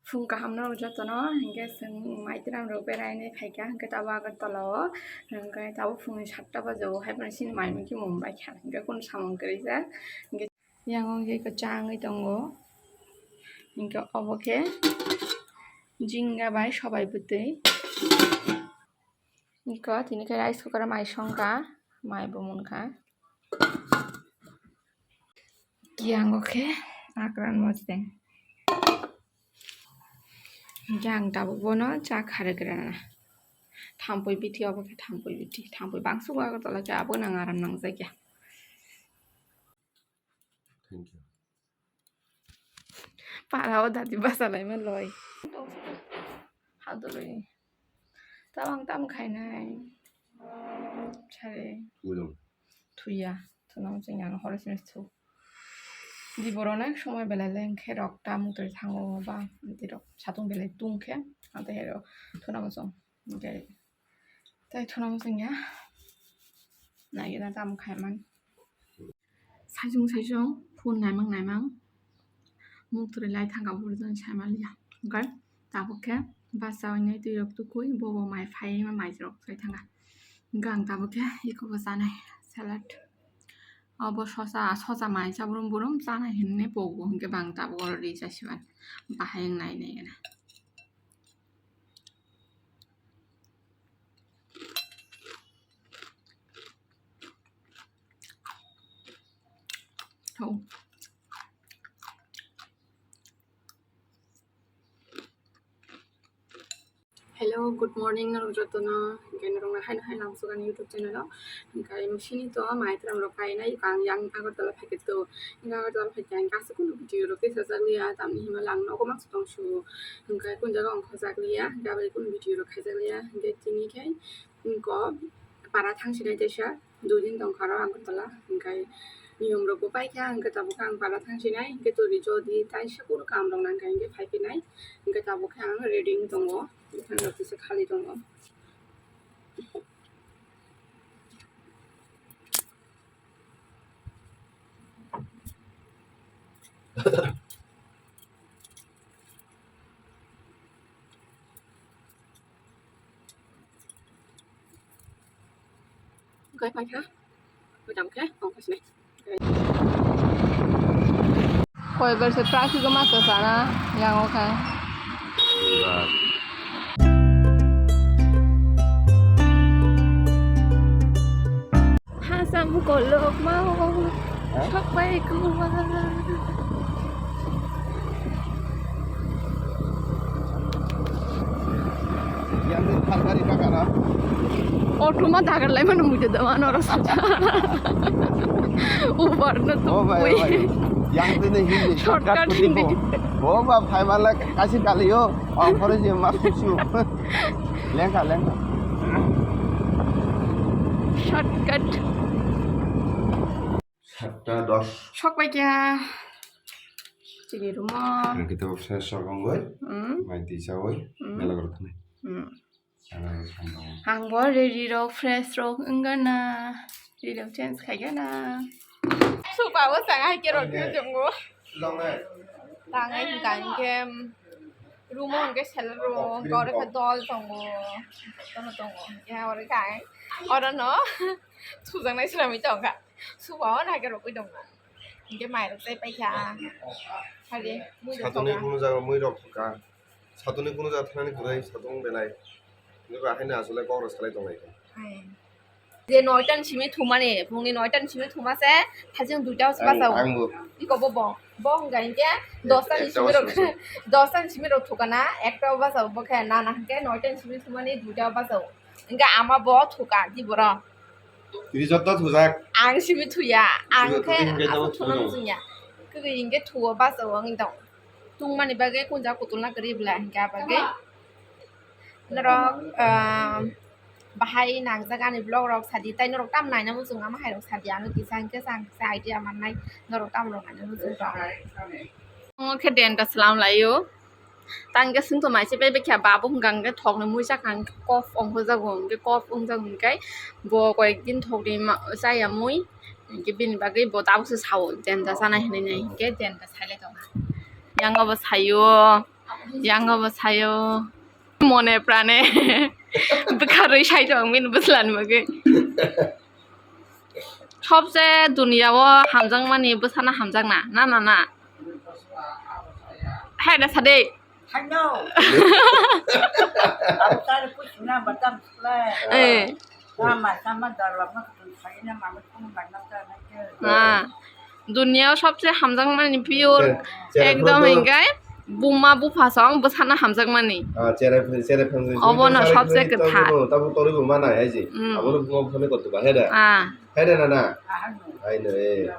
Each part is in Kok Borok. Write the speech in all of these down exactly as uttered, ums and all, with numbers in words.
Phung kaham no jotono, hinkhe chwng maitwram rok beraina phaikha, hinkhe tabuk Agartala o, hinkhe tabuk phungni satta baja o, haiphano chini mai mui khe mum baikha, hinkhe kunu samung kwrwi jak, hinkhe yang o hinkhe cha wngwi tongo, hinkhe obo khe jinga bai sobai bwtwi. Iko tini khe rice cooker o mai songkha, mai bo munkha. Kiyango khe akran mosdeng. Hinkhe ang tabuk bono cha kharwi rwna. Thampui bithi obo khe thampui bithi. Thampui bangsugo Agartala khe abo nang aram nangjakya. Thank you. Para o dati basa lai ma loi. Hadoloi. Tabang tam khainai. Sare. Udung. Thuya. Thuna mo cheng yang hore sini thu. Di borok na somoi belai leng khe rok tam twi thango ba. Di rok satung belai tung khe. Ante hero. Thuna mo chong. Okay. Tai thuna mo cheng ya. Na gina tam khaiman. Saichung saichung phone naimang naimang muk twrwi lai thangkha, bwrwi jani saimaliya. Hwnkhe tabuk khe basa wngnai twi rok tukui, bobo mai phai ma mai rok sai thangkha. Hwnkhe ang tabuk khe eko bo chanai salad. Obo sosa, sosa mai cha brum brum chanai hinwi pogo, hwnkhe bang tabuk oro ri chasiban bahai wngnai nai gana. Hello, good morning, norok jotono. Hinkhe norok no haino hai lamsok ani YouTube channel o. Hinkhe sini to maitwram rok kainai, ang yang Agartala phaikhe to. Hinkhe Agartala phaikhe ang kaisa kunu video rok tei sajak liya, tamni hinmale ang nogo mangso tongsu. Hinkhe kunu jaga ang khojak liya, hinkhe abo kunu video rok khaijak liya. Hinkhe tini khe Wngkha para thangsinai teisa dui din tongkha aro Agartala, hwnkhe niyom rokbo paikha, hwnkhe tabukhe ang para thangsinai, hwnkhe tori jodi taisa kunu kam rok nangkha, hwnkhe phai phinai, hwnkhe tabukhe ang ready wng tongo, bwkhani rok kisa khali tongo. Oke, paikha. Oke, oke, oke, sini. Koi bar se traffic o masa sana yang oke. Hasam kolok mau. Hah? Sok pai kuwa. Yang ni thar gari ka kana? Auto ma dagar lai mano mui da mano ro sa. Uber na to. Oh, bhai, bhai. Yang ni hindi shortcut hindi. Oh, ba, bhai, mala kasi kali yo. Ang pore je mas kuchu. Lengkha, lengkha. Shortcut. Satta dos. Sok pai kya? Chini rumo. Ang kita fresh sok ongoi. Hmm. Mai tisa oi. Hmm. Mela gor thani. Hmm. Ang bo ready rok fresh rok wngana. Ready rok change khaigana. Supa bo sanga hai ke rok jongo. Tangai hingka hingke rumo hingke seller ro hingke oro khe dol tongo, jotono tongo hingke oro khe oro no thujaknai swnamwi tongkha, suba o naikhe rokoi tongkha hingke mairok tei paikha hari mui rok satoni tongkha. Kuno jaga mui rok thangkha, satoni kuno jaga thanani kwrwi satong belai, hingke bo haino asole kok rok salai tonglai kha. Hai. Je noita ni simi thumani, phungni noita ni simi thuma se, thajing duita o se bajao. Ang, angbo. Iko bo bo. Bo hingka hingke dosta ni ekta simi rok, dosta ni simi rok thukana, ekta o bajao bo khe nana hingke noita ni simi thumani duita o bajao. Hingke ama bo thuka, di boro. Tini joto thujak. Ang simi thuya, ang khe aswk thuna muchungya. Kwrwi hingke thuo bajao ang tong. Tungmani bagwi kunja kutulna kwrwi bwla hingke abagwi norok, ah, bahai nangjak ani vlog rok sadi, tei norok tam naina muchung ama hai rok sadi, ano kisa hingke sang kisa idea mannai norok tam rok naina muchung tong. Omo khe denta swlam laio, tang khe swngto mai se bai khe babu hingka hingke thokni muisa kha hingke kof ongkho jago hingke kof wngjago hingke bo koyek din thokni ma chaya mui hingke bini bagwi bo tabuk se sao denta sanai hinui nai hingke denta sailai tongo yang obo saio. Yango bo sayo. Mone prane. Bwkharwi sai tong bini bwslan bagwi. Sobse duniya o hamjakmani bwsano hamjakna. Na, na, na. Hai da sade. Haino. Abo tare puchina batam sle. Eh. Sama sama darwa ma tun saina ma tun ma na ta na ke. Ah. Duniya o sobse hamjakmani pure. Chera, chera ekdom phone to. Hingai buma bupha song bwsano hamjakmani. Ah, chera, chera phone to. Obo no chera sobse phone to kwthar. Tabo, tabo tori bo mana ai ji. Mm. Abo no buma phone ko to ba heda. Ah. Heda na na. Ahanu. Ai no, eh.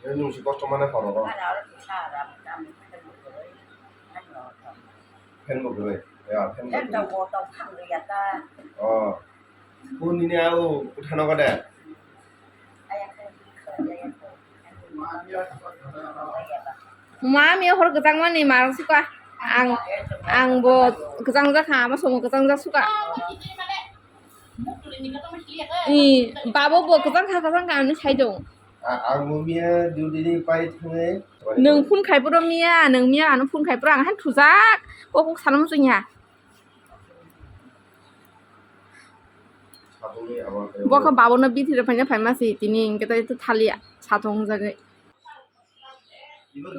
Eh, nung si kosto mane horo ro. Fan bo gurui. Ya, fan bo gurui. Oh. Kun ini au uthano kada. Mami hor kwchang mani marang suka. Ang, ang bo kwchang jakha, ama somo kwchang jak suka. I, babo bo kwchang kha, kwchang kha, ano sai dong. A-, ang bo miya duty ni pai thangwi. Nwng phone khai phuru miya, nwng miya ano phone khai phuru ang han thujak. Kok kok sana muchung ya. Saboni abo khe. Bo khe babo no bithi rw phaina phaima si tini hwnkhe tai thalia satung jagwi.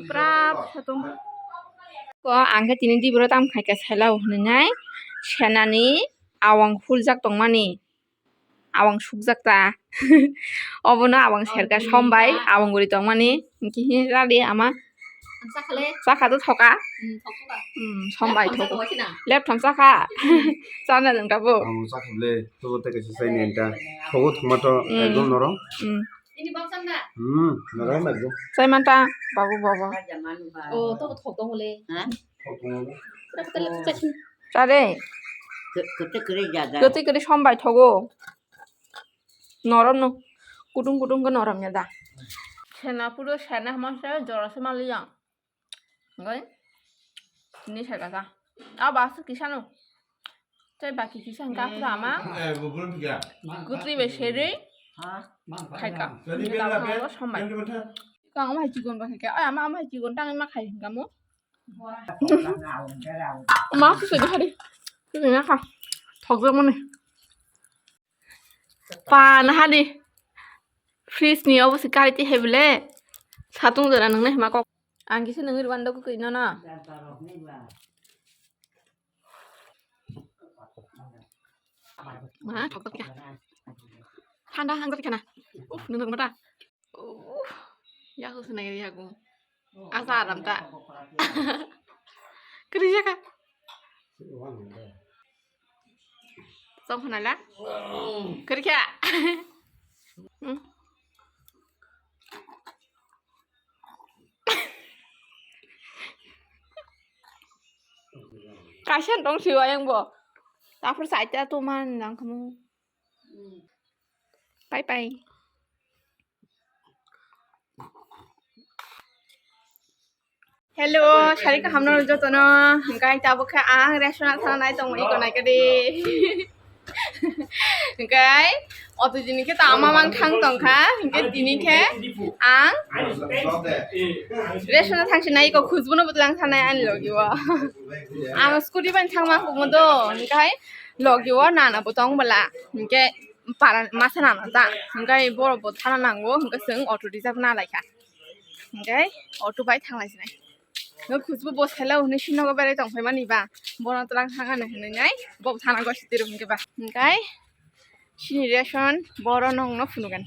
Prap satung. Ko ang khe tini diboro tam khai khe sailao hwnwi nai senani awang huljak tongmani. Awang sukjak ta. Obono awang serka sombai, awang guri tongmani. Hinkhe hini radi ama. Ang chakhale. Chakha to thoka. Hmm, thok thoka. Hmm, sombai thok. Thok thoka. Lep thom chakha. Chana nang tabo. Ang chakhale, to te kaisa sai ni enta. Thogo thoma to, hmm, ekdom norom. Hmm. Ini bab chanda. Hmm, norom ekdom. Sai manta, babu baba. Oh, to thok dong le. Ha? Thok dong le. Chare. Kwtwi kwrwi sombai thogo. Norom no. Kudung kudung khe norom ya da. Sena puro sena hama se jora se mali yang. Ngai. Ni se kaka. A ba se kisano. Tei baki kisa hwnkha pura ama. Gutri bai serwi. Khaika. Sombai. Kang ama hai chikon ba khaika. Ai ama ama hai chikon tang ma khai hwnkha mo. Ma, kusui na hari. Kusui na kha. Thokjak mani. Pa na hari. Fridge ni obo se kari ti hebile. Satung jora nang nai ma kok. Ang kisa nang rwanda ko koi na na. Ma, thok thok ya. Thanda hang jat kana. Uf, nung nung mata. Uh, yaku senai yaku. Asa aram ta. Kerja ka? Song khana la? Kerja. Hmm. Kaisa tong siwa yang bo. Tapor saita to man nang kamu. Bye bye. Hello, sari kaham no jotono. Hingkai tabuk khe ang restaurant thana nai tongo, iko nai kadi. Hingkai oto jini khe tama mang thang tongkha. Hingkai tini khe ang restaurant thang sinai, iko khujbu no bwtlang thanai ani logi o. Ang scooty bai thang mang kumo do. Hingkai logi o nana bo tong bwla. Hingke para masa nana ta. Hingke borok bo thana nango. Hingke chwng auto reserve na lai kha. Hingke auto bai thang lai sinai. Nw khujbu bo sela hwnwi sinogo berai tong phai mani ba. Bono twlang thang ano hwnwi nai. Bo thana gosi tiro hingke ba. Hingke sini ration boro nong no phunugan.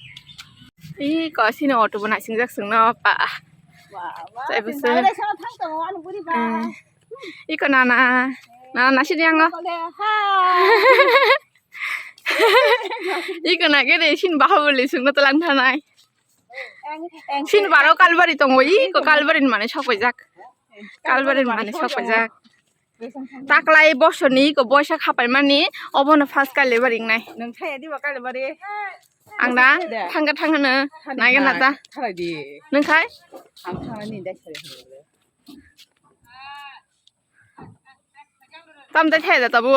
Ih, ko sini auto bo naising jak chwng no pa. Tei bo se. Iko nana. Nana nasi diang no. Iko na gede sin Bahubali sungno talang thanai. Sin baro kalbari tongo, iko kalbari ni mane sok paijak. Kalbari ni mane sok paijak. Taklai bosor ni iko boisa khapai mani obono first kalbari nai. Nang thaya diba kalbari. Ang da thangga thangga no. Nai gana ta. Thalai di. Nang khai? Ang thalai ni dai sari. Tam dai thai da tabu.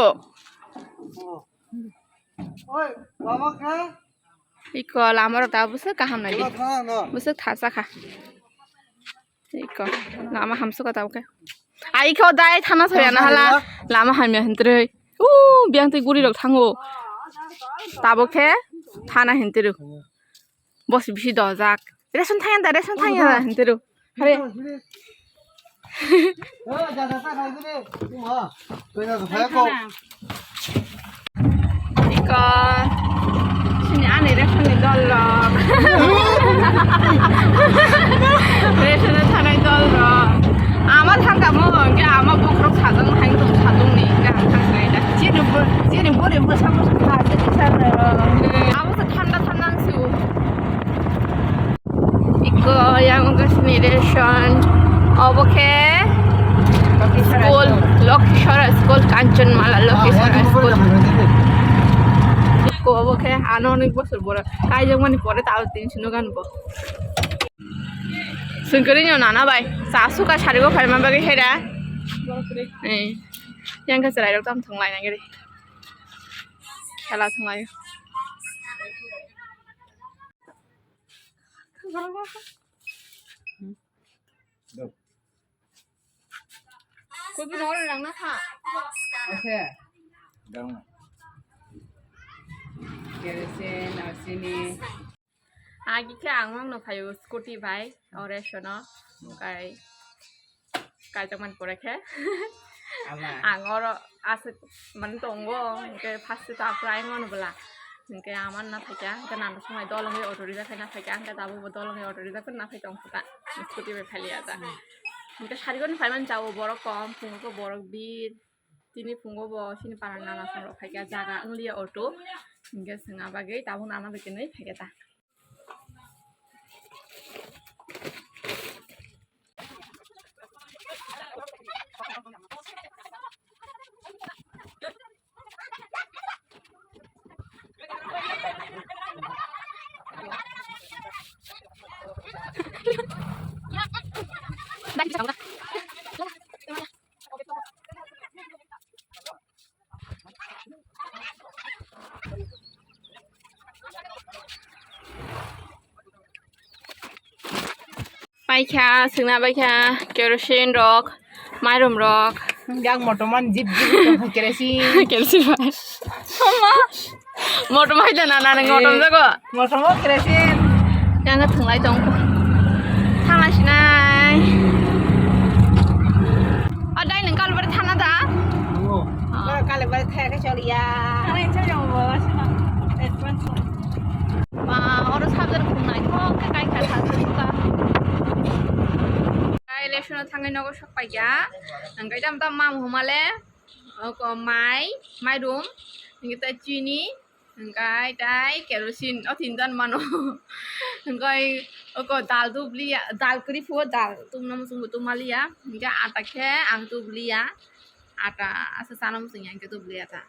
Oi, mama kha? Iko lama rok ta bwswk kaham nai di. Bwswk thasa kha. Iko, lama hamsuka tabuk khe. Ai kho dai thana soya na hala. Lama hamya hintroi. U, biang tei guri rok thango. Tabuk khe thana hintroi. Boss bisi dojak. Ration thangya da, ration thangya da hintroi. Hare. Iko, sini ani ration ni dol rok. Ration ni thanai dol rok. Ama thangka mo, hingke ama bokrok sajang hai tong sajang ni, hingke ang thang sinai da. Chini bo-, chini bori bwsa bwsa kha, chini sar rok. Abo se thanda thanda ang siu. Iko yang wngkha sini ration. Obo khe school, Lokhisora school, Kanchanmala Lokhisora school. Iko obo khe ano onek bosor bora kaijakmani pore ta tin sino gan bo. Sungkari no nana bai. Sa suka sari go phaima bagwi hera. Eh. Yang khe chwrai rok tam thung lai nang ri. Khela thung lai. Kopi nol lang na kha. Ase. Dang. Kerosene, arsini. Agi khe ang mangno phaio scooty bai, o ration o. Kai. Kaijakmani pore khe. Ama. Ang oro aswk mani tongo, hwnkhe first ta apply mano bwla. Hwnkhe ama na phaikha, hwnkhe nana swmai dol wngwi auto reserve khai na phaikha, hwnkhe tabuk bo dol wngwi auto reserve khai na phai tongkha ta. Scooty bai phailia ta. Hmm. Hwnkhe sarigoni phaimani jabo borok kom, phungo khe borok bir. Tini phungo bo chini para nana songrok phaikha, jaga wngliya auto. Hwnkhe swngna bagwi tabuk nana bai kwnwi phaikha ta. Paikha, swngna baikha, kerosene rok, mairum rok. Yang motoman jip jip tongkha kerosene. Kerosene bai. Oma. Motom hai da na, na, na, motom jago. Motom o kerosene. Yang thwnglai tong. Thana sinai. Adai nang kalbar thana da? Oh. Kalbar thaya ke choliya. Thana insa jong bo sina. Advance. Ba, oro sabjar khum naithok khe kaikha sabjar khuka. Election o thangwi nogo sok paikha. Ang kai tam tam mam humale. Oko mai, mairum, hingke tai chini, hingkai tai kerosene, o tinjon mano. Hingkai oko dal dubliya, dal kwrwi phuo, dal tumna muchungbo tumaliya. Hingke ata khe ang tubliya. Ata asa chana muchungya hingke tubliya ta.